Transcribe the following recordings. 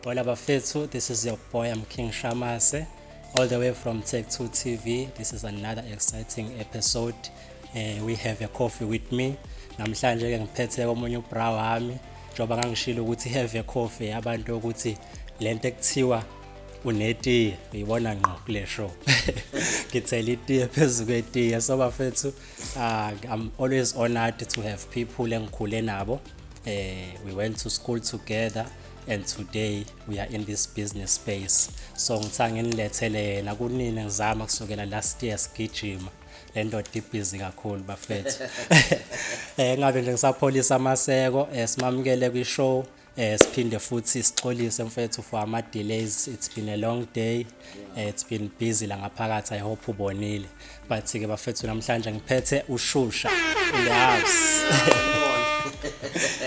Hola bafethu, this is your boy, I'm King Shamase, all the way from Take 2 TV. This is another exciting episode. We have a coffee with me. Namhlanje ke ngiphethe omunye ubra wami, njengoba ngangishilo ukuthi have a coffee abantu ukuthi lento ekuthiwa unetiye uyibona ngqo kule show. Ngithela itiye phezu kwetiye. So bafethu, I'm always honored to have people engikhule nabo. We went to school together and today we are in this business space. So ngithanga nginilethele yena kunini ngizama kusukela last year sigijima. Le ndoda ibhizi kakhulu bafethu. Ngabe nje ngisapholisa amaseko, simamukele kwi-show, siphinde futhi sixolise mfethu for ama delays. It's been a long day. It's been busy la ngaphakathi. I hope ubonile. But ke bafethu, namhlanje ngiphethe uShusha in the house.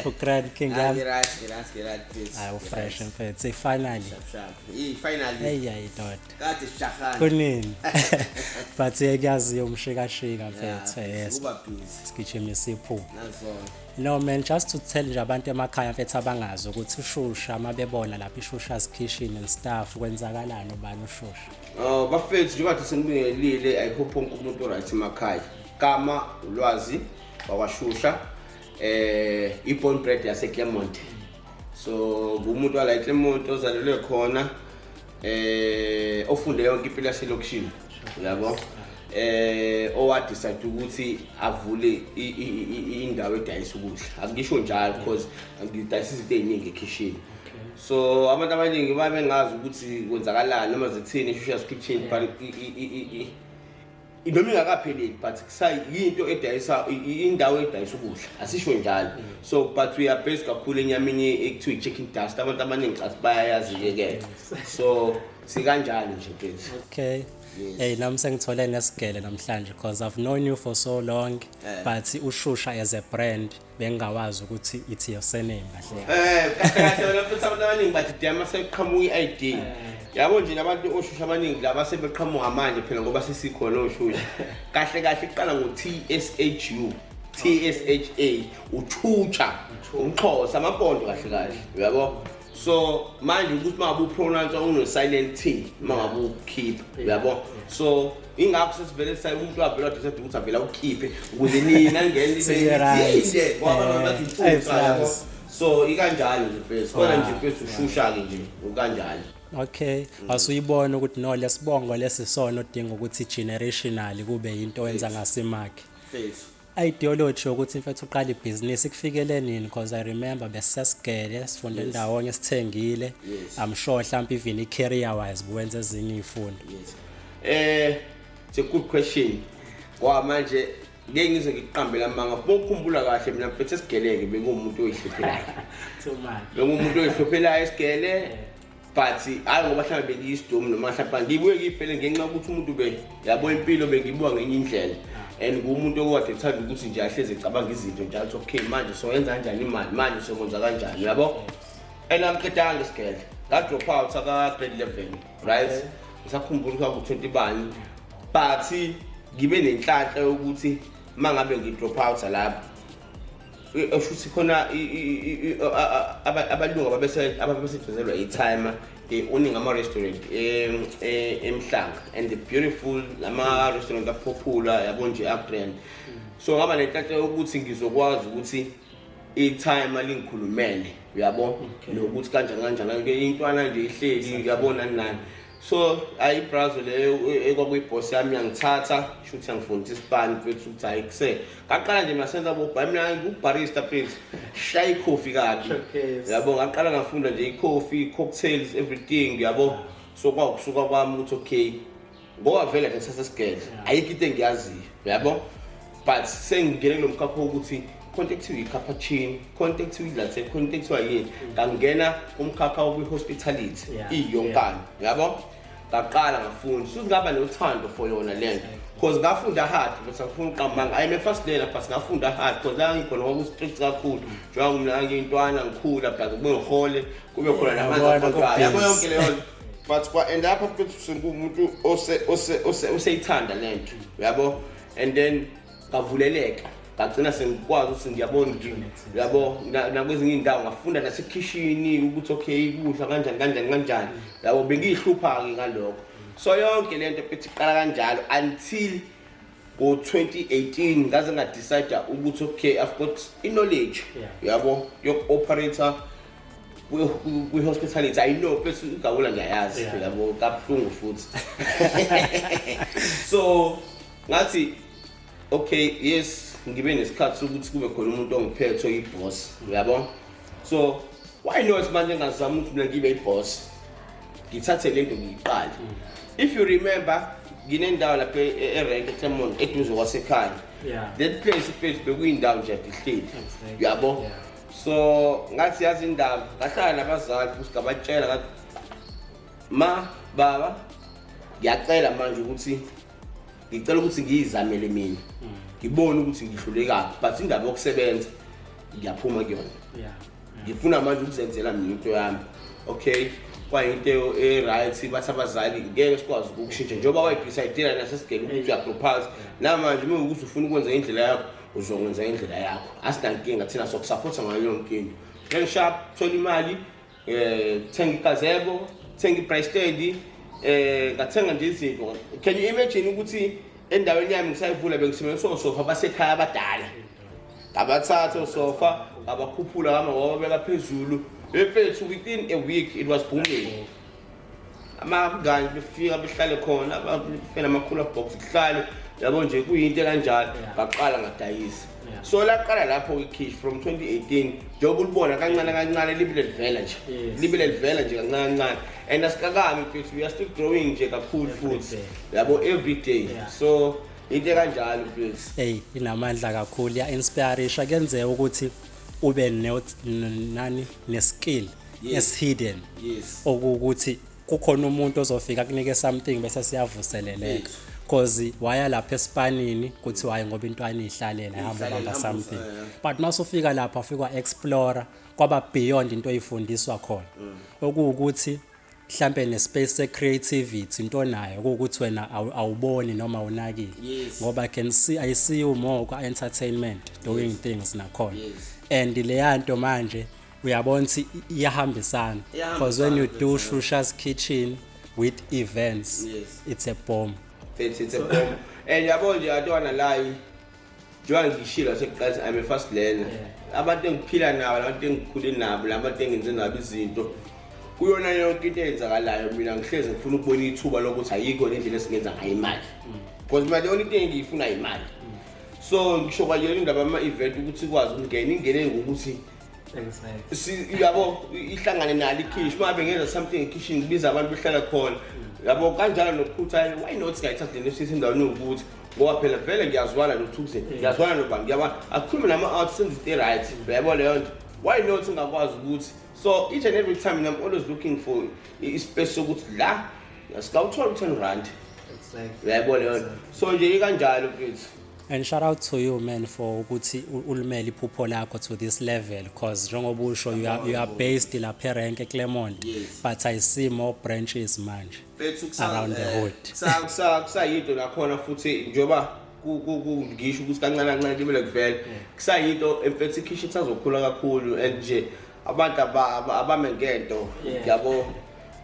UGrand King yami. Ngi-right, ngi-right, ngi-right, please. Hayi, ufresh mfethu. Finally. Sharp, sharp. Eh, finally. Hey, hayi ndoda. Kade sijahana. Kunini? But kuyaziwa umshikashika mfethu. Yes. Kuba busy. Sigijimisa iphupho. Nazo. No man, just to tell nje abantu emakhaya mfethu abangazi ukuthi uShusha mabebona lapha iShusha's Kitchen and stuff, kwenzakalani, ubani uShusha? Oh, bafethu, njengoba sengibingelile, I hope wonke umuntu right emakhaya. Gama uLwazi wakwaShusha. I-born bred yase Claremont. So ngumuntu wala eClermont ozalelwe khona, ofunde yonke impilo yaselokishini. Yabo? Owa-decide ukuthi avule indawo edayisa ukudla. Angisho njalo because ngidayisa izinto eziningi ekhishini. So abantu abaningi babengazi ukuthi kwenzakalani noma zithini iShusha's Kitchen, but noma ingakapheleli, but kusayinto edayisa, indawo edayisa ukudla, asisho njalo. So but we are based kakhulu enyameni ekuthiwa i-chicken dust. Abantu abaningi cathi bayayazi-ke ke, so sikanjalo nje mfethu. Okay. Yes. Hey, nami sengithole nesigele namhlanje because I've known you for so long, but uShusha as a brand bengingawazi ukuthi it's your surname kahle. Kahle kahle wena futhi abantu abaningi bathi dama seqhamuka i-ID. Yabo nje labantu oShusha abaningi laba sebeqhamuka manje phela ngoba sesikhona oShusha. Kahle kahle iqala ngo-TSHU TSHA, uthutsha, umXhosa, amapondo kahle kahle, uyabo. So manje ukuthi mangabe upronounce uno silent T mangabe ukhipha, uyabo. So ingakho sesivele sayi umuntu wavela wadecide ukuthi avela ukhiphe ukuze nina ngene. Sekuyi-right. Ngoba abantu bathi Eh, uthutsha, yabo. flowers. So ikanjalo nje mfethu, kodwa nje mfethu uShusha-ke nje ukanjalo. Okay, asuyibona ukuthi no lesibongo lesisona odinga ukuthi generational kube into oyenza ngasimakhe. Mfethu. Ideology yokuthi mfethu uqala ibhizinisi kufikele nini? Because I remember besisesigele sifunde ndawonye sithengile. I'm sure mhlawumbe even i-career wise buwenza ezinye iy'fundo. Yes, it's a good question. Ngoba manje ngeke ngize ngikuqambele amanga. Bokukhumbula kahle mina mfethu esigeleke bengumuntu oyihluphelayo. Too much. Bengumuntu oyihluphelayo esigele, but hayi ngoba mhlawumbe bengiyisidomu noma mhlawumbe ngibuye ngiyifele ngenxa yokuthi umuntu be yabo impilo bengibuka ngenye indlela, and ngumuntu okade ethanda ukuthi nje ahlezi ecabanga izinto njalo ukuthi okay, manje soyenza kanjani imali, manje sokwenza kanjani, uyabo. And angiqedanga isigele, nga-drop out aka-grade 11, right? Ngisakhumbula ukuthi kwaku-20 bani, but ngibe nenhlanhla yokuthi uma ngabe ngi-drop out lapho, shuthi khona abalungu ababeseduzelwa i-timer owning ama-restaurant eMhlanga, and the beautiful ama-restaurant apopular, yabo nje, abrand. So ngaba nenhlanhla yokuthi ngizokwazi ukuthi i-timer lingikhulumele, uyabo, nokuthi kanjani kanjani ke intwana nje ihleli, uyabo, nani nani. So ayi ibrazo leyo ekwakuyibhosi yami yangithatha, shuthi yangifundisa isipani mfethu, ukuthi hayi kuse ngaqala nje masenza bobha. Mina ngu-barista mfethu, shaya ikhofi kabi. Showcase. Yabo, ngaqala ngafunda nje ikhofi, cocktails, everything, yabo. So kwakusuka kwami ukuthi okay, ngoba vele nje sasesigele ayikho into engiyaziyo, yabo, but sengingene kulo mkhakha wokuthi khonto ekuthiwa i-cappuccino, khonto ekuthiwa i-latte, khonto ekuthiwa yini. Ngangena kumkhakha wokwi-hospitality iyonkana, yabo. Ngaqala ngafunda futhi ngaba nothando for yona lento because ngafunda hard, but angifuni ukuqamba, I'm a fast learner, but ngafunda hard because la ngikhona kwaku-strict kakhulu njengoba mina ngiyintwana ngikhula, plus kube ngihole kube khona namanzi Yabona, akhonjwayo, yabo, ku-busy. yonke leyo nto. But kwa-end up mfethu sengumuntu oseyithanda lento, uyabo, and then ngavuleleka. Ngagcina sengikwazi ukuthi ngiyabona, yabo, nakwezinye iy'ndawo ngafunda nasekhishini ukuthi okay, ukudla kanjani kanjani kanjani, yabo. Bengiyihlupha-ke ngalokho. So yonke lento mfethu iqala kanjalo until ngo-2018 ngaze nga-decide ukuthi okay, I've got i-knowledge, yabo, yoku-operate kwi-hospitality. I know mfethu igawula ngiyayazi, yabo, kabuhlungu futhi. So ngathi okay, yes, ngibe nesikhathi sokuthi kube khona umuntu ongiphethe oyi-boss, uyabo. So why not manje ngazama ukuthi mina ngibe i-boss, ngithathe lento ngiyiqale? If you remember, nginendawo lapha erenk eClermont, eduze kwasekhaya. That place mfethu bekuyindawo nje ade ihleli, uyabo. So ngathi yazi indaba, ngahlala nabazali futhi ngabatshela, ngathi ma, baba, ngiyacela manje ukuthi ngicela ukuthi ngiyizamele mina, ngibone ukuthi ngihlulekaphi, but indaba yokusebenza ngiyaphuma kuyona. Ngifuna manje ukuzenzela mina into yami. Okay, kwayinto e-right. Bathi abazali ngeke sikwazi ukukushintsha njengoba wayi-decide-ela nasesigele ukuthi uyadropha. Namanje uma ukuthi ufuna ukwenza indlela yakho, uzokwenza indlela yakho, asinankinga thina, sokusupport-a ngayo yonke into. Then sharp, thola imali, thenga igazebo, thenga i-braai stand, ngathenga nje izinto. Can you imagine ukuthi endaweni yami ngisayivula bengisebenzisa osofa basekhaya abadala? Ngabathatha osofa, ngabakhuphula, hamba ngawabeka phezulu mfethu. Within a week it was booming. Amangane befika behlale khona, bafike nama-cooler box kuhlale, yabo nje, kuyinto ekanjalo. Ngaqala ngadayisa. So laqala lapho ikhishi from 2018, njengoba ulibona kancane kancane libile livela nje. Libile livela nje kancane kancane and asikakami mfethu, we are still growing nje kakhulu Every futhi day. yabo, every day. So into ekanjalo mfethu. Hey, inamandla kakhulu, ya inspiration. Kuyenzeka ukuthi ube nani ne-skill esi-hidden, okuwukuthi kukhona umuntu ozofika kunike something bese siyavuseleleka. Cause waya lapha esipanini kuthiwa hayi, ngoba intwana ihlalela hamba Ihlalela, bamba hamba something, but masufika lapha ufika explore kwaba beyond into oyifundiswa khona, okuwukuthi mhlambe ne-space se-creativity into nayo kuwukuthi wena awuboni noma awunakile. Ngoba I see you more kwa-entertainment doing things nakhona. And leya nto manje uyabona ukuthi iyahambisana because when you do Iyahambisana. Shusha's Kitchen with events, it's a bomb. It's a bomb. And yabo nje, I don't wanna lie, njengoba ngishilo sekuqala, I'm a fast learner. Abantu engiphila nabo, abantu engikhule nabo, labantu engenze nabo izinto, kuyona yonke into eyenzakalayo, mina ngihlezi ngifuna ukubona ithuba lokuthi ayikho nendlela esingenza ngayo imali, because mina the only thing engiyifuna imali. So ngisho kwayona indaba yama-event ukuthi ikwazi ukungena, ingene ngokuthi yabo ihlangane nalo ikhishi. Uma ngabe ngenza something ekhishini, ngibiza abantu behlala khona, yabo, kanjalo nokuphutha. Why not singayithathi lento siyise endaweni ewukuthi, ngoba phela vele ngiyazwana noThukuzeni, ngiyazwana nobani, ngiyabona akukhulume nama-out, senze into e-right, uyayibona leyo nto. Why not ngakwazi ukuthi? So each and every time I'm always looking for i-space sokuthi la singawuthola u-10 rand, uyayibona leyo nto. So nje ikanjalo mfethu. And shout out to you, man, for ukuthi ulimele iphupho lakho to this level, because njengoba usho you are based lapha erenk eClermont, but I see more branches manje Mfethu, around the hood. Kusayinto nakhona futhi, njengoba ngisho ukuthi kancane kancane limele kuvele, kusayinto mfethu, ikhishi isazokhula kakhulu and nje abantu abame ngento, yabo.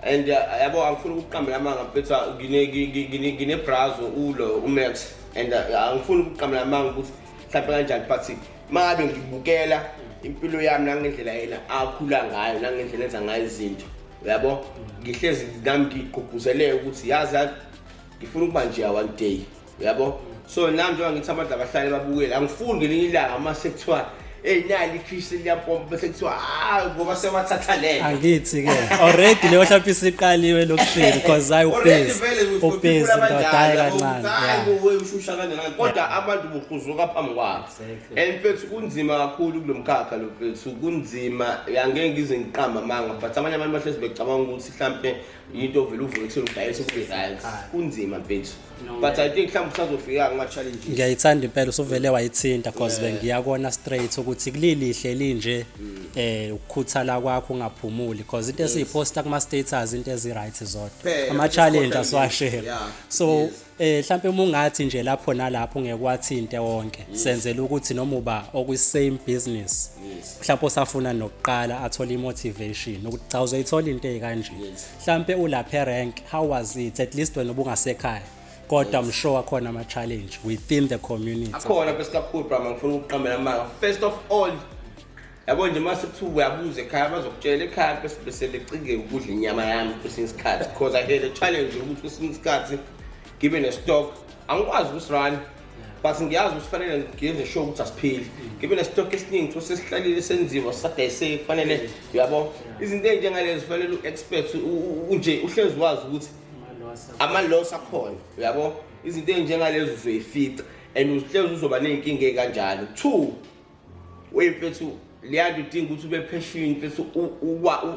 And yabo, angifuni ukuqambela amanga mfethu, ngine-brazo ulo uMax and angifuni ukuqambela amanga ukuthi mhlawumbe kanjani, but mangabe ngibukela impilo yami nangendlela yena akhula ngayo nangendlela enza ngayo izinto, uyabo, ngihlezi nami ngigqugquzeleke ukuthi yazi yazi ngifuna ukuba nje one day, uyabo. So nami njengoba ngithi abantu abahlale babukele, angifuni ngelinye ilanga uma sekuthiwa eyi, nali ikhishi liyapompa, bese kuthiwa ah, ngoba sewathatha lento. Angithi ke already leyo mhlawumbe isiqaliwe lokushini because hayi, Already ubusy vele we've got ubusy people ndoda, hayi abanjalo, kancane, hayi, yeah. ushusha kanjani, kodwa abantu buhuzuka phambi kwabo. And mfethu, kunzima kakhulu kulo mkhakha lo mfethu, kunzima, angeke ngize ngiqamba amanga, but abanye abantu bahlezi becabanga ukuthi mhlampe into ovele uvuke ekuseni udayise kube right. Kunzima mfethu, but I think mhlawumbe usazofika kuma-challenges. Ngiyayithanda impela, usuvele wayithinta because bengiyakona straight ukuthi ukuthi kulilihle linje, ukukhuthala kwakho, ungaphumuli, because into esiyiposta kuma status, into ezi right zodwa. Phela, ama challenge futhi asiwashare. So mhlambe uma ungathi nje lapho nalapho ungekwathinte wonke, senzela ukuthi noma uba okwi same business, mhlawumbe osafuna nokuqala, athole i-motivation ukuthi cha, uzoyithola into ey'kanje. Mhlampe ulapha e-rank, how was it? At least wena ubungasekhaya, kodwa I'm sure akhona ama-challenge within the community. Akhona bese kakhulu, bra. Ngifuna ukuqambela amanga. First of all, yabo nje, mase kuthiwa uyabuza ekhaya, bazokutshela ekhaya bese becinge ukudla inyama yami kwesinye isikhathi, because I had a challenge ukuthi kwesinye isikhathi ngibe ne-stock angikwazi ukusirun, but ngiyazi ukuthi kufanele ngiyenze sure ukuthi asiphili, ngibe ne-stock esiningi, so sesihlalile, senziwa, sisadayise, kufanele, uyabo, izinto ey'njengalezo kufanele u-expect nje uhlezi wazi ukuthi ama-loss akhona, uyabo, izinto ey'njengalezo uzoyifica and uhlezi uzoba ney'nkinga ey'kanjalo. Two, wey'mfethu, leya nto idinga ukuthi ube passion, mfethu,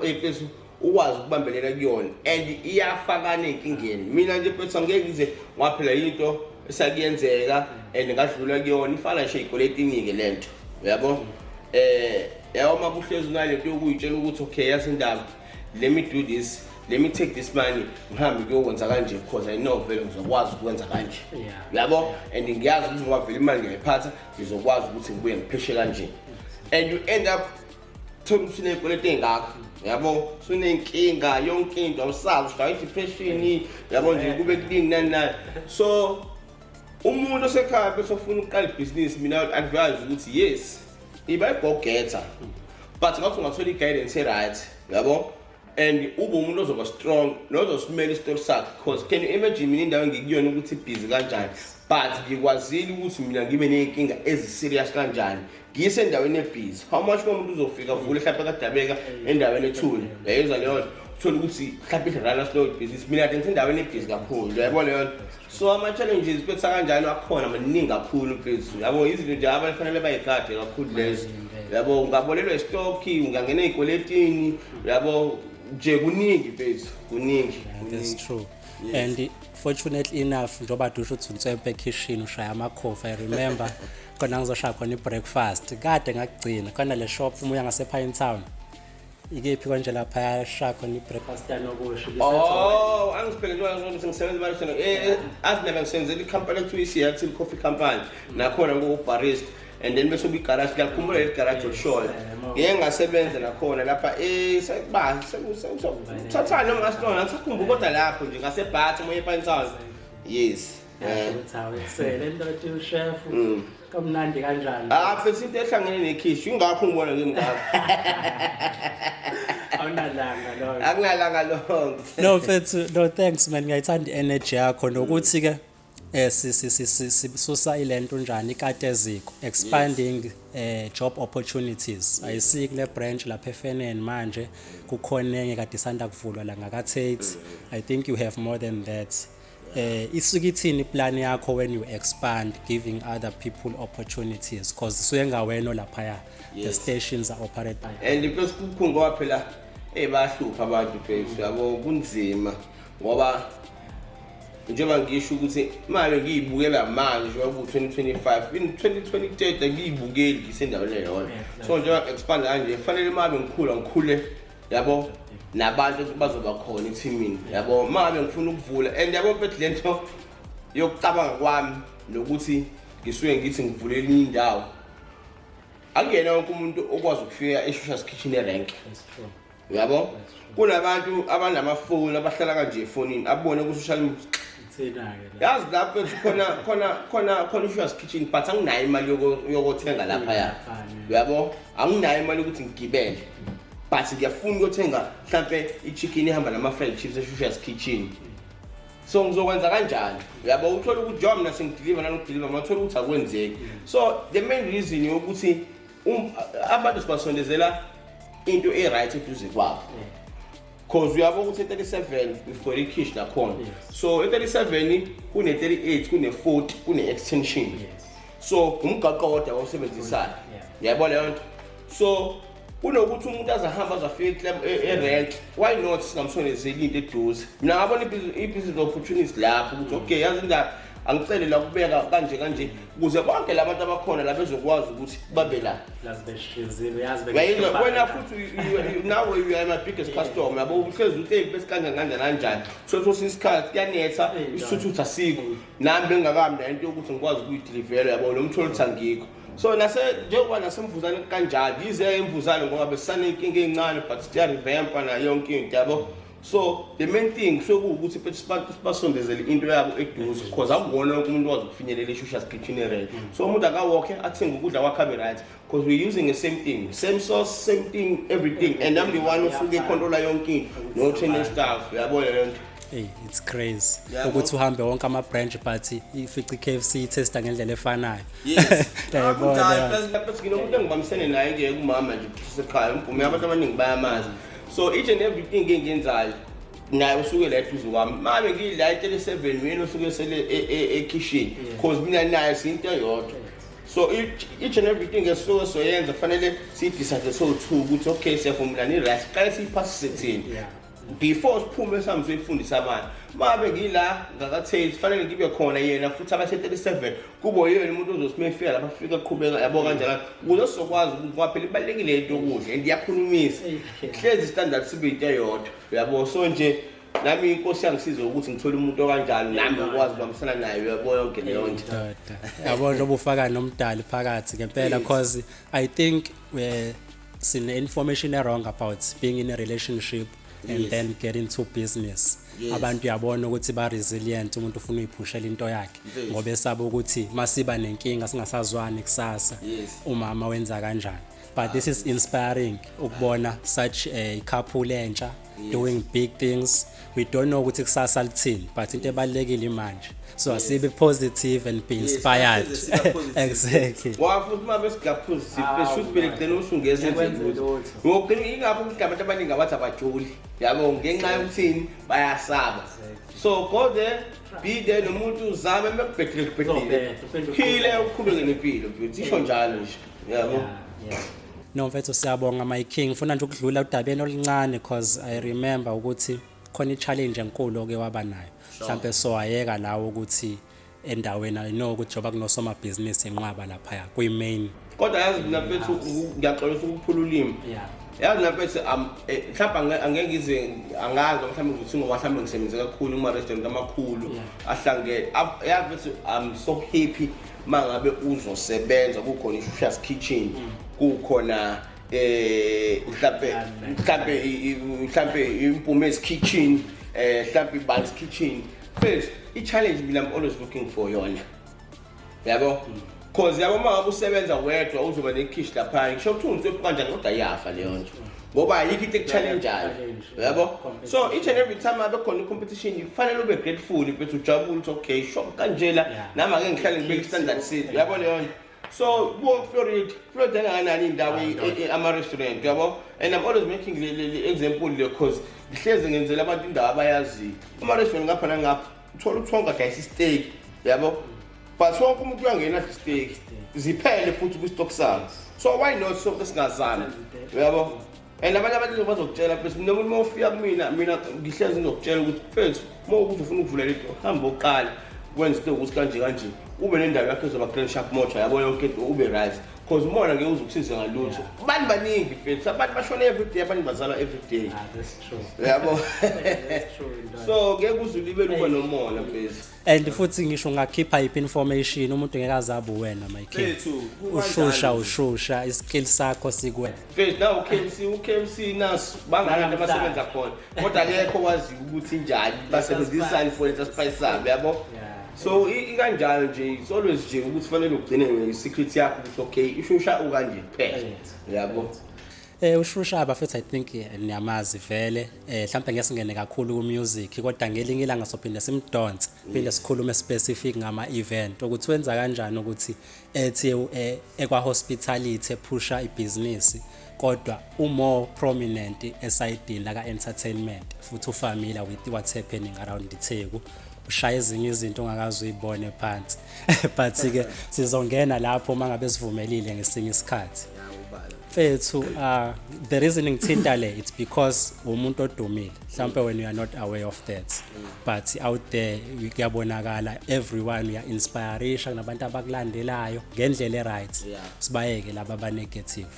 mfethu, ukwazi ukubambelela kuyona and iyafakana ey'nkingeni. Mina nje, mfethu, angeke ngize ngaphela into esakuyenzeka and ngadlula kuyona, ifana nje ey'kweletini-ke le nto, uyabo. Yabo, uma kuhlezi unalento yokuyitshela ukuthi okay, yazi indaba, let me do this, let me take this money, ngihambe kuyokwenza kanje, because I know vele ngizokwazi ukwenza kanje, uyabo, and ngiyazi ukuthi ngoba vele imali ngiyayiphatha, ngizokwazi ukuthi ngibuye ngipheshe kanje, and you end up thola ukuthi uney'kweletu ey'ngakho, yabo, usuney'nkinga, yonke into awusazi, ushaya i-depression, yabo nje, kube kuningi nani nani. So umuntu osekhaya bese ofuna ukuqala ibhizinisi, mina I would advise ukuthi yes, iba i-go-getter, but ngathi ungathola i-guidance e-right, yabo, and ube umuntu ozoba strong nozosimela isitori sakhe, because can you imagine mina indawo engikuyona ukuthi ibhizi kanjani, but ngikwazile ukuthi mina ngibe ney'nkinga ezi-serious kanjani ngisendaweni ebhizi? How much more umuntu uzofika avule mhlawumbe kadabeka endaweni ethule, uyayizwa leyo nto, uthole ukuthi mhlawumbe i-run slow ibhizinisi. Mina kade ngisendaweni ebhizi kakhulu, uyayibona leyo nto. So ama-challenges, mfethu, akanjalo akhona maningi kakhulu, mfethu, yabo, izinto nje abafanele bayigade kakhulu lezo, yabo. Ungabolelwa isitokhi, ungangena ey'kweletini, yabo nje, kuningi, mfethu, kuningi. That's Kuningi. true. And fortunately enough, njengoba dusho ukuthi unswempe ekhishini, ushaya amakhofi, I remember khona ngizoshaya khona i-breakfast kade ngakugcina khona le shop uma uya ngase-Pine Town, ikephi konje lapha yashaya khona i-breakfast yanokusho? Oh, angiphele njengoba ngisebenza emalishini. Azi mina ngisebenzela ikhampani ekuthiwa i-Seattle Coffee Company. Nakhona ngu-barista. And then bese kuyi-garage, ngiyakhumbula leli garage olishoyo. Ngike ngasebenza nakhona lapha sekuba thathani noma ngasibona ngisakhumbula, kodwa lapho nje ngasebhatha moya ePine Town. Yes. Ukuthi hawu, ekusele ndoda, ushef kamnandi kanjani. Ah, mfethu, into ehlangene nekhishi, ingakho ngibona ngingakho. Awunalanga loyo. Akunalanga lonke. No mfethu, no, thanks man, ngiyayithanda i-energy yakho nokuthi ke sisusa ilento njani ikati eziko, expanding job opportunities. Ayisiki kule branch lapha eFeneni, manje kukhona enye kade isanda kuvulwa la ngaka-Tate. I think you have more than that. Isuke ithini plan yakho when you expand, giving other people opportunities, because suke ngawena laphaya, the stations are operated by And mfethu, kubukhulu ngoba phela bayahlupha abantu, mfethu, yabo, kunzima ngoba njengoba ngisho ukuthi manje ngiyibukela manje njengoba ku-2025, in 2030 ngiyibukeli ngisendaweni eyodwa. So njengoba expand kanje, kufanele uma ngikhula ngikhule, yabo, nabantu bazoba khona ethimini, yabo, uma ngabe ngifuna ukuvula. And yabo mfethu, le nto yokucabanga kwami nokuthi ngisuke ngithi ngivule elinye indawo, akuyena wonke umuntu okwazi ukufika eShusha's Kitchen erank. That's true. Uyabo, kunabantu abanamafoni abahlala kanje efonini, abone ku-social media. Ithina-ke la. Yazi lapho ethi khona iShusha's Kitchen, but anginayo imali yokothenga laphaya, uyabo, anginayo imali yokuthi ngigibele, but ngiyafuna ukuyothenga mhlampe i-chicken ihamba nama-fried chips eShusha's Kitchen, so ngizokwenza kanjani? Uyabo, uthola ukuthi njengoba mina sengidiliva nanokudiliva, ngathola ukuthi akwenzeki. So the main reason yokuthi abantu sibasondezela into e-right eduze kwabo, cause uyabo ukuthi e-37 we've got ikhishi nakhona. So e-37 kune-38, kune-40, kune-extension. So umgaqo wodwa awusebenzisayo. Uyayibona leyo nto? So kunokuthi umuntu azahamba azafika e-rank, why not singamsondezeli into eduze? Mina ngabona i-business opportunity lapho ukuthi okay, yazi indaba, Angicele la kubeka kanje kanje ukuze bonke labantu abakhona la bezokwazi ukuthi babe la. Uyayizwa wena futhi nawe, you are my biggest customer, yabo. Uhlezi uthi, "Hey, bese kanjani kanjani kanjani." So so isikhathi kuyanetha, isithuthuthu asikho, nami bengingakami nayo into yokuthi ngikwazi ukuyidilivela, yabo, nomtholo ukuthi angikho. So nase njengoba nasemvuzane kanjalo, yize emvuzane ngoba besisaney'nkinga ey'ncane, but siyarevampa nayo yonke into, yabo. So the main thing kusuke kuwukuthi mfethu sibasondezele into yabo eduze, because akuwona wonke umuntu wazi ukufinyelela iShusha's Kitchen area. So umuntu akawokhe athenge ukudla kwakhe abe right, because we're using the same thing, same sauce, same thing, everything, and I'm the one osuke econtrola yonke into, no training staff, uyabona leyo nto. Hey, it's crazy Yabo. ukuthi uhambe wonke ama-branch but ifice i-KFC itaste ngendlela efanayo. Yes. Uyayibona. Plus nginomuntu engibambisene naye-ke, kumama nje sekhaya, umvume, abantu abaningi bayamazi. So each and everything engiyenzayo naye usuke la eduze kwami. Mabe ngila e-37, uyena osuke sele ekhishini, cause mina naye siyinto eyodwa. So each and everything esisuke soyenza fanele siyidecide sowu-two ukuthi okay, siyavumelana, i-right, siqale siyiphasise thina before siphume sihambe soyifundisa abantu. Mabe ngila ngaka-Tails, fanele ngibe khona yena futhi abase-37 kube yena umuntu ozothi uma efika lapha afike aqhubeka, yabo, kanjalo, ukuze sizokwazi ukuthi, ngoba phela ibalulekile into yokudla and iyakhulumisa, hlezi standard sibe into eyodwa, uyabo. So nje nami inkosi yangisiza ukuthi ngithole umuntu okanjalo, nami ngikwazi ukubambisana naye, uyabo, yonke leyo nto. Ndoda, yabo, njengoba ufaka nomdali phakathi ngempela, cause I think we sine information wrong about being in a relationship and then get into business. Abantu uyabona ukuthi ba resilient, umuntu ufuna uyiphushela into yakhe ngoba esaba ukuthi masiba nenkinga singasazwani kusasa, umama wenza kanjani. But this is inspiring ukubona such a couple entsha doing big things. We don't know ukuthi kusasa lithini, but into ebalulekile manje, so asibe positive and be inspired. Yes, sibe positive. Exactly. Ngoba futhi uma besiga positive, beshuthi phela kugcina usungeze. Ngekwenze lutho. Ngokugcina ingakho ukuthi abantu abaningi abathi abajoli, yabo, ngenxa yokuthini, bayasaba. So go there, be there nomuntu, uzame, mekubhedile kubhedile. Uzobheda, uphinde phile, uqhubeke nempilo mfethu, isho njalo nje, yabo. No mfethu, siyabonga my king. Ngifuna nje ukudlula udabeni oluncane, cause I remember ukuthi khona i-challenge enkulu oke waba nayo. Mhlambe so ayeka lawo ukuthi endaweni, I know ukuthi njengoba kunosomabhizinisi enqwaba laphaya kwi-main. Kodwa yazi mina mfethu, ngiyaxolisa ukuphula ulimi. Yazi mina mfethu, mhlawumbe angeke ngize, angazi, mhlawumbe ngizothi ngoba mhlawumbe ngisebenze kakhulu kuma-restaurant amakhulu ahlangene. Yazi mfethu, I'm so happy uma ngabe uzosebenza kukhona iShusha's Kitchen, kukhona mhlambe iMpumezi Kitchen, mhlambe iBanks Kitchen. First i-challenge mina I'm always looking for yona, yabo, cause yabo, uma ngabe usebenza wedwa uzoba nekhishi lapha, ngisho kuthiwa umtswephu kanjani, kodwa iyafa leyo nto ngoba ayikho into ekuchallengeayo, yabo. So each and every time abe khona i-competition, kufanele ube grateful mfethu, ujabule ukuthi okay, sho kanjela nami ake ngihlale ngibeke i-standard sethu, yabo, leyo nto. So buka Florida, Florida engakanani indawo, ama-restaurant, yabo, and I'm always making le example le, cause ngihlezi ngenzela abantu indawo abayaziyo, ama-restaurant ngapha nangapha, uthola ukuthi wonke adayisa isteak, yabo, but wonke umuntu uyangena adla isteak, ziphele futhi kwi-stock sabo. So why not sonke singazami, uyabo? And abanye abantu bazokutshela mfethu, mina umuntu uma ufika kumina, mina ngihlezi ngizokutshela ukuthi mfethu, uma ukuthi ufuna ukuvula lento, hamba oqala wenza into ukuthi kanje kanje, ube nendawo yakho ezoba grand, sharp motor, yabo, yonke into ube right, cause umona ngeke uze ukusize ngalutho. Abantu baningi mfethu, abantu bashona every day, abantu bazalwa every day. Ah, that's true. Yabo. That's true, indoda. So ngeke uze ulibele uba nomona mfethu. And futhi ngisho ungakhipha yiphi information, umuntu ngeke azabe wena, my king. Mfethu, Ushusha kukanjalo. ushusha iskill sakho sikwena. Mfethu, na uKFC, uKFC nas bangabantu abasebenza khona, kodwa akekho waziyo ukuthi njani basebenzisani for lesa spice sabo, yabo. So ikanjalo nje, it's always nje ukuthi fanele ugcine nge-secret yakho ukuthi okay, ishusha ukanje kuphela, yabo. Ushusha bafethu, I think niyamazi vele. Mhlawumbe ngeke singene kakhulu ku music, kodwa ngelinye ilanga sophinde simdonse, phinde sikhulume specific ngama event ukuthi wenza kanjani ukuthi ethi ekwa hospitality ephusha ibhizinisi, kodwa u-more prominent esayidini la entertainment, futhi ufamiliar with what's happening around iTheku, ushaya ezinye izinto ongakaze uyibone phansi. But ke sizongena lapho uma ngabe sivumelile ngesinye isikhathi. Mfethu, the reason ngithinta le, it's because umuntu odumile. Mhlawumbe when you are not aware of that, but out there kuyabonakala, everyone uya inspiration, kunabantu abakulandelayo ngendlela e-right. Sibayeke laba aba negative,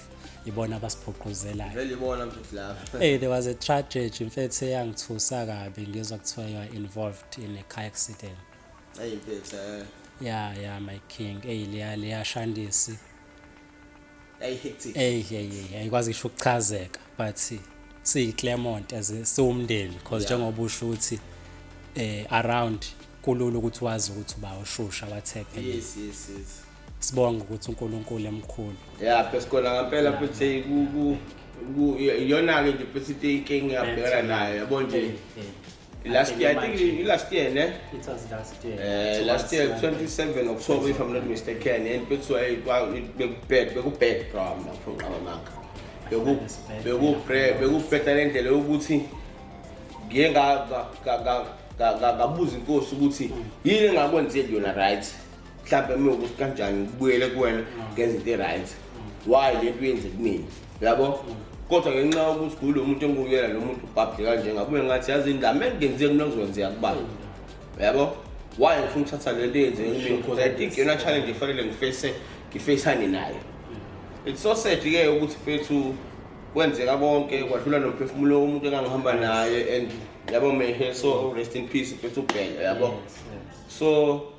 ibona abasiphuquzelayo. Vele ibona mfethu lapha. Hey, there was a tragedy, mfethu, eyangithusa kabi. Ngizwa kuthiwa you are involved in a car accident. Hey mfethu. Yeah, my king. Hey, liya shandisi. Hey, hectic. Hey, hey, hey, ayikwazi ngisho ukuchazeka, but siyi Claremont as siwumndeni, because njengoba usho ukuthi around kulula ukuthi wazi ukuthi uba ushusha, what happened. Yes. Sibonga ukuthi uNkulunkulu emkhulu. Yeah, phela ngampela futhi ku iyona ke nje futhi into inkinga ngiyabhekana nayo, yabo nje. Last year, I think last year, ne? It was last year. Last year 27 October, if I'm not mistaken, and futhi bekubad, bekubad bro, ngifuna amanga. Beku beku bekubheda lendlela yokuthi ngiye ngabuza inkosi ukuthi yini engakwenzeli yona, right? Mhlawumbe uma ukuthi kanjani ngibuyele kuwena ngenze into e-right, why lento yenze kumina, yabo? Kodwa ngenxa yokuthi kulo muntu engikuyela, lo muntu ubhabhile kanje, ngabuye ngathi yazi indaba engenziwe mina kuzokwenzeka kubani, yabo? Why ngifuna ukuthatha lento eyenzeke kumina? Because I think iyona challenge efanele ngifacane nayo. It's so sad ke ukuthi mfethu kwenzeka konke, kwadlula nomphefumulo womuntu engangihamba naye, and yabo, may he so rest in peace mfethu uBhele, yabo. So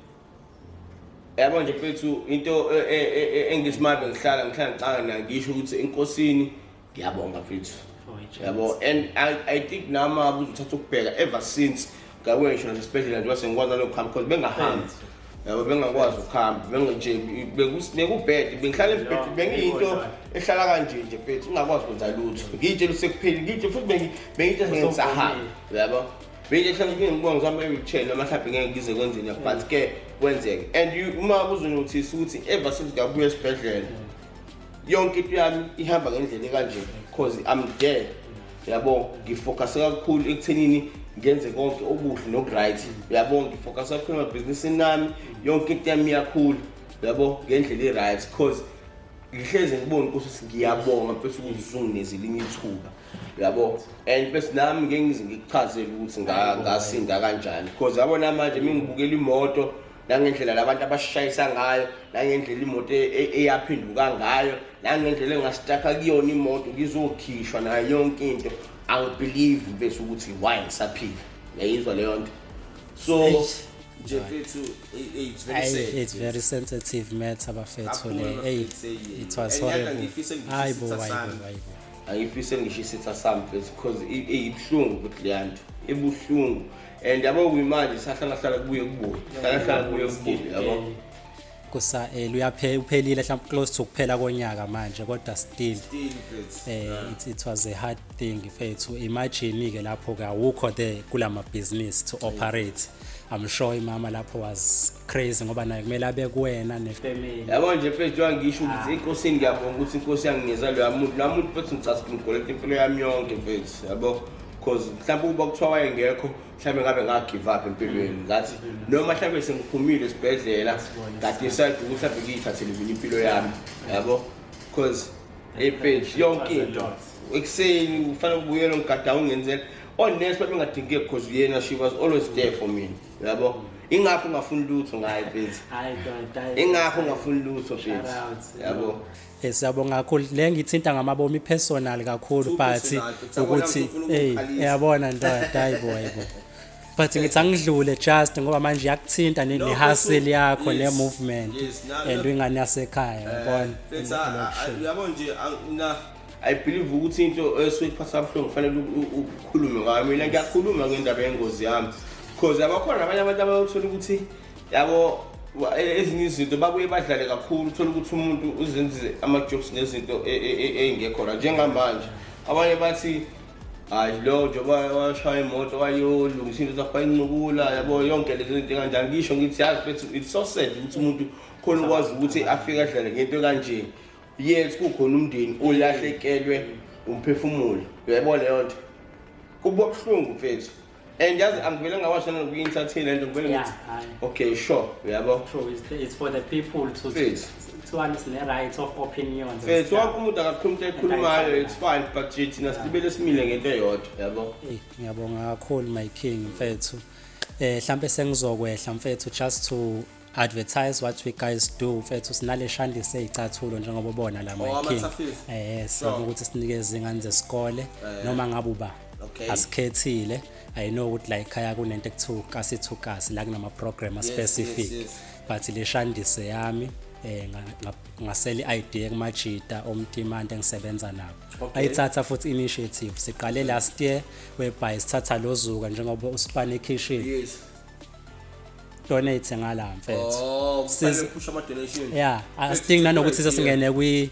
yabo nje mfethu, into engisimame ngihlala ngicanga nayo, ngisho ukuthi enkosini ngiyabonga mfethu, yabo. And I think nami uzothatha ukubheka, ever since ngabuye ngisho nasesibhedlela nje sengikwazi nalokuhamba, because bengahambi, yabo, bengakwazi ukuhamba, benginje bekubhede, bengihlala embhedeni, bengiyinto ehlala kanje nje mfethu, ungakwazi ukwenza lutho. Ngiyitshela sekuphelile, ngiyitshela futhi bengiyitshela ngisahamba, yabo, bengiyitshela mhlawumbe ngibona ngizama i-wheelchair noma mhlawumbe ngeke ngize kwenzeni, but ke kwenzeke. And uma uzonothisa ukuthi ever since ngabuya esibhedlela, yonke into yami ihamba ngendlela ekanje, because I'm there, yabo. Ngifocus kakhulu ekuthenini ngenze konke okuhle noku-right, yabo. Ngifocus kakhulu emabhizinisini nami, yonke into yami iyakhula, yabo, ngendlela e-right, because ngihlezi ngibona ukuthi ngiyabonga mfethu ukuthi usunginikeze elinye ithuba, yabo. And bese nami ngeke ngize ngikuchazele ukuthi ngasinda kanjani, because yabona manje mengibukela imoto nangendlela labantu abashayisa ngayo, nangendlela imoto eyaphenduka ngayo, nangendlela engasitaka kuyona imoto ngizokhishwa nayo yonke into, angibelieve bese ukuthi why ngisaphila, uyayizwa leyo nto? So Eish. nje mfethu, it's very Ayi, sad. it's very sensitive matter bafethu Kakhulu le. Hey, bafethu, hey. it was And yazi horrible. angifise ngisho Hayibo, isitha hayibo, sami. hayibo. Angifise ngisho isitha sami mfethu, because ibuhlungu ukuthi leya nto ibuhlungu, and yabo kuyimanje sahlala hlala kubuye kubuye, hlala hlala kubuye kubuye, yabo. Kusa uyaphe uphelile mhlawumbe close to kuphela konyaka manje, kodwa still Still mfethu. It was a hard thing mfethu. Imagine ke lapho ke awukho there kulama business to operate. I'm sure imama lapho was crazy, ngoba naye kumele abe kuwena nefamily. Yabo nje mfethu, njengoba ngisho ukuthi enkosini ngiyabonga ukuthi inkosi yanginikeza loya muntu, loya muntu mfethu, ngicasa ngigoleta impilo yami yonke mfethu, yabo, because mhlawumbe ukuba kuthiwa wayengekho, mhlawumbe ngabe nga-give up empilweni, ngathi noma mhlawumbe sengiphumile esibhedlela, ngadecide ukuthi mhlawumbe ngiyithathele mina impilo yami, yabo, because hey mfethu, yonke into ekuseni kufanele ubuyele ngigada ungenzela onesi babengadingeki, because yena she was always there for me, yabo. Ingakho ungafuni lutho ngaye mfethu. Hayi don't, hayi. Ingakho ungafuni lutho mfethu. Shout out. Yabo. Siyabonga kakhulu. Le ngithinta ngamabomi, personal kakhulu, Too but personal, but yabona ukuthi ufuna hey, ukukhalisa. Yabona ndoda, hayibo, hayibo. But ngithi angidlule just ngoba manje yakuthinta No, ne-hustle mfethu, yakho, yes, ne-movement and ingane yasekhaya, yabona. Mfethu, uyabo nje, mina I believe ukuthi into esuke iphatha kabuhlungu kufanele ukhulume ngayo. Mina ngiyakhuluma ngendaba yengozi yami, because yabakhona abanye abantu abayothola ukuthi yabo ezinye izinto babuye badlale kakhulu, uthola ukuthi umuntu uzenze ama-jokes nezinto ey'ngekho la. Njengamanje abanye bathi hayi, lo njengoba washaya imoto wayolungisa into zakho, wayincukula, yabo, yonke lezi zinto kanjani. Ngisho ngithi yazi mfethu, it's so sad ukuthi umuntu khona ukwazi ukuthi afike adlale ngento kanje, yet kukhona umndeni olahlekelwe umphefumulo, uyayibona leyo nto? Kuba buhlungu mfethu. And yazi angivele ngawasha nanokuyi-entertain lento, ngivele Yeah, ngithi hayi. okay, sure, uyabo. True, it's for the people to Mfethu. to understand the right of opinions and Mfethu, stuff. wonke umuntu akakhuluma into ekhulumayo, it's fine, but nje thina silibele simile ngento eyodwa, yabo. Eyi, ngiyabonga kakhulu my king mfethu. Mhlambe sengizokwehla mfethu, just to advertise what we guys do mfethu. Sinale shandise ezicathulo njengoba ubona la, my Oh, king. ama-Toughees. Siyabona ukuthi sinikeze izingane zesikole noma ngabe uba asikhethile. I know ukuthi la ekhaya kunento ekuthiwa kasi to kasi, la kunama program specific, but le shandise yami ngasela i-idea kumajita omtimante engisebenza nabo. Ayithatha futhi initiative, siqale last year whereby sithatha lozuka njengoba usipane ekitchen, donate ngala mfethu. Oh, kufanele push ama donation. Yeah, asidingi nanokuthi sesingene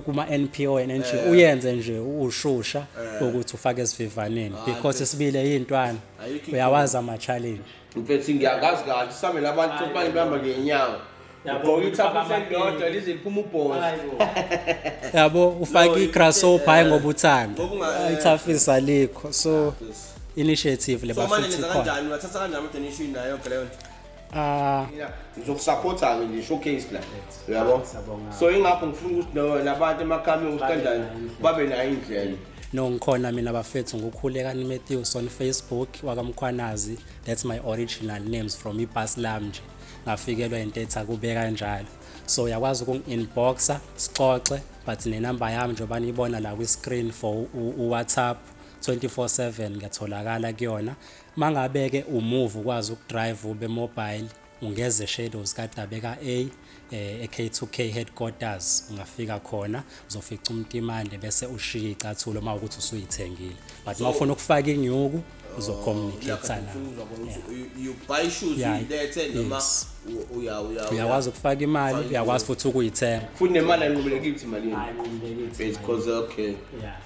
kuma NPO and NGO, uyenze nje ushusha ukuthi ufake esivivaneni because sibile yintwana, Ayikho. uyawazi ama challenge. Mfethu, ngiyakazi kahle same labantu abanye behamba ngenyawo. Yabo, Ugqoka ufaka ithafu elilodwa lize liphuma ubhozi. Yabo, ufake No, i-grasshopper, hayi ngoba uthanda, Ngoba ithafisa alikho, so initiative le So manje bafethu nenza ikhona. kanjani? Ungathatha kanjani ama donation nayo yonke leyo nto? Ah. Mina ngizokusupporta-ke nje, showcase la, uyabo. Siyabonga. So ingakho ngifuna ukuthi nabantu emakhaya ukuthi kanjani babe nayo indlela. No, ngikhona mina bafethu, nguKhulekani Matthews on Facebook, wakaMkhwanazi. That's my original names from ibhasi lami nje, ngafikelwa into ethi akube kanjalo. So uyakwazi ukungi-inboxa sixoxe, but nenamba yami njengoba niyibona la kwi-screen for u-WhatsApp 24/7 ngiyatholakala kuyona. Mangabe-ke umove ukwazi ukudrive ube mobile, ungeze Shadows kaDabeka A, e-K2K headquarters, ungafika khona uzofica umtimande bese ushiya icathulo uma ukuthi usuyithengile, but uma ufuna ukufaka inyuku uzocommunicate nabo. You buy shoes, uyilethe noma uya Uyakwazi ukufaka imali, uyakwazi futhi ukuyithenga. Futhi nemali ayinqubelekile malini. It's because okay.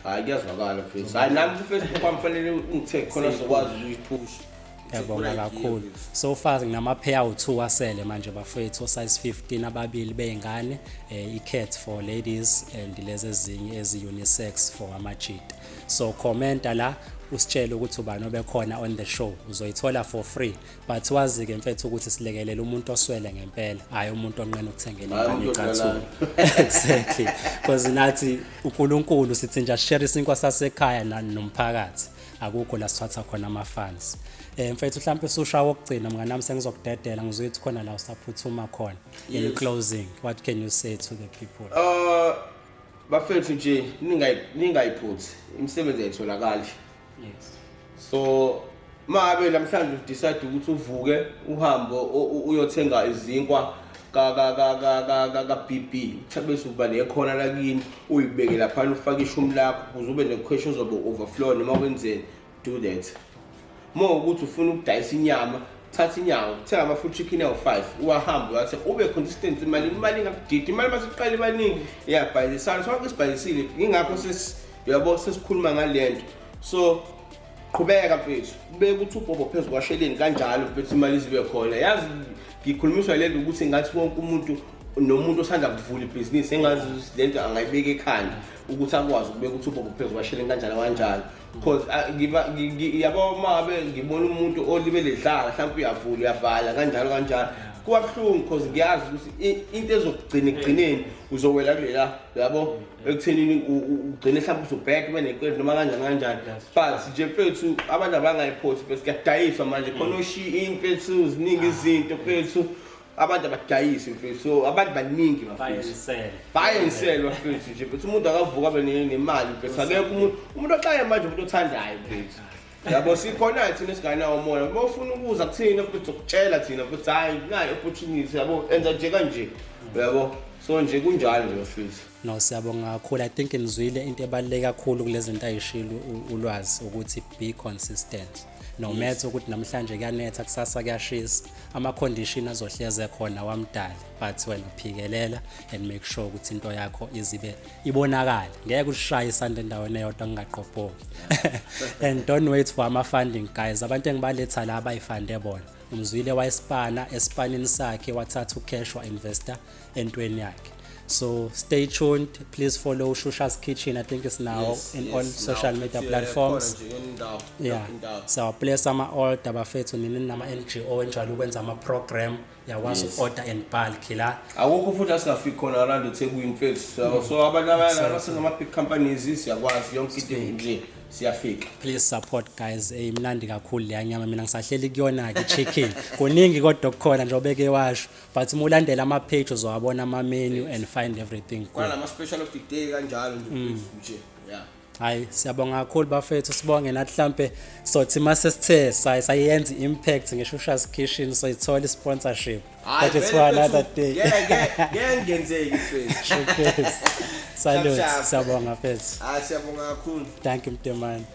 Hayi, kuyazwakala mfethu. Hayi, nami ku-Facebook kwami fanele ungitag khona sizokwazi ukuyiphusha. Ngiyabonga kakhulu. So far nginama-pair awu-2 asele manje bafethu, size 15 ababili bey'ngane, i-cat for ladies and lezi ezinye ezi-unisex for amajita. So commenta la usitshele ukuthi ubani obekhona on the show, uzoyithola for free, but wazi-ke mfethu ukuthi silekelela umuntu oswele ngempela, hhayi umuntu onqena ukuthengela Hhayi ingane umuntu icathulo. Exactly, because nathi uNkulunkulu sithi nje asishare isinkwa sasekhaya nomphakathi, akukho la sithatha khona ama-funds. Mfethu, mhlawumbe ususha wokugcina mngani nami, sengizokudedela, ngizoyithi khona la usaphuthuma khona. In closing, what can you say to the people? Bafethu nje ningayiphuthi imisebenzi, ayitholakali. So mangabe namhlanje udecide ukuthi uvuke uhambe uyothenga izinkwa ka ka ka ka ka ka ka BB, bese uba nekhona lakini uyibeke lapha, ufake ishumi lakho ukuze ube necash ozobe overflow noma wenzeni, do that. Uma ukuthi ufuna ukudayisa inyama, thatha inyama, thenga ama-full chicken awu-5, uwahambe uyathi ube consistent. Imali ingakudidi, imali masiqala ibaningi iyabhayisana, sonke sibhayisile, ingakho uyabo sesikhuluma ngale nto. So qhubeka mfethu, ubeke ukuthi ubhobho phezu kwasheleni kanjalo mfethu, imali izibe khona. Yazi ngikhulumiswa le nto ukuthi ngathi wonke umuntu nomuntu osanda kuvula ibhizinisi engazi ukuthi le nto angayibeka ekhanda ukuthi akwazi ukubeka ukuthi ubhobho phezu kwasheleni kanjalo kanjalo, because ngiba yabo uma ngabe ngibona umuntu olibele dlala, mhlawumbe uyavula uyavala kanjalo kanjalo, kuba buhlungu because ngiyazi ukuthi into ezokugcina ekugcineni uzowela kulela, yabo, ekuthenini ugcine mhlawumbe uzobheka ube nekweletu noma kanjani kanjani. But nje mfethu, abantu abangayiphothi bese kuyadayiswa manje khona oShein mfethu, ziningi izinto mfethu, abantu abadayisi mfethu, so abantu baningi bafethu. Bayensele. Bayensele bafethu nje mfethu, umuntu akavuka abe nemali mfethu, akekho umuntu oxaye manje, umuntu othandayo mfethu, yabo. Sikhona thina esinganawo umoya, uma ufuna ukuza kuthina mfethu sokutshela thina mfethu, hayi nayi opportunity, yabo, enza nje kanje, yabo. So nje kunjalo nje bafethu. No, siyabonga kakhulu. I think nizwile into ebaluleke kakhulu kulezi zinto ayishilo ulwazi ukuthi be consistent no matter ukuthi namhlanje kuyanetha, kusasa kuyashisa, ama-condition azohleze khona wamdala, but wena phikelela and make sure ukuthi into yakho izibe ibonakale, ngeke ushaye isandla endaweni eyodwa kungaqobhoki. And don't wait for ama-funding guys, abantu engibaletha la bayifande bona. Umzwile wayesipana esipanini sakhe, wathatha ucash wa-investa entweni yakhe. So stay tuned. Please follow Shusha's Kitchen. I think it's now in all social now, media yeah, platforms. khona nje yonke indawo, Yeah. yonke indawo. Siyawaplace ama-order bafethu nini nama-NGO enjalo ukwenza ama-program uyakwazi uku-order in bulk la. Akukho futhi asingafiki khona around eThekwini mfethu. So abantu abasengama-big companies siyakwazi yonke into nje siyafika. Please support guys. Imnandi kakhulu leya nyama, mina ngisahleli kuyona-ke chicken. Kuningi kodwa okukhona nje obeke washo, but uma ulandela ama-page uzowabona ama-menu and find everything good. Khona nama-special of the day kanjalo nje mfethu nje, yeah. Hayi, siyabonga kakhulu bafethu, sibonge nathi mhlampe sothi mase sithe sayenza i-impact ngeShusha's Kitchen soyithola i-sponsorship. Hhayi, That is vele for another mfethu, day. ngeke ngeke ngenzeki mfethu. Showcase. Salute. Sharp, sharp. Siyabonga mfethu. Hhayi, siyabonga kakhulu. Thank you, Mtemandi.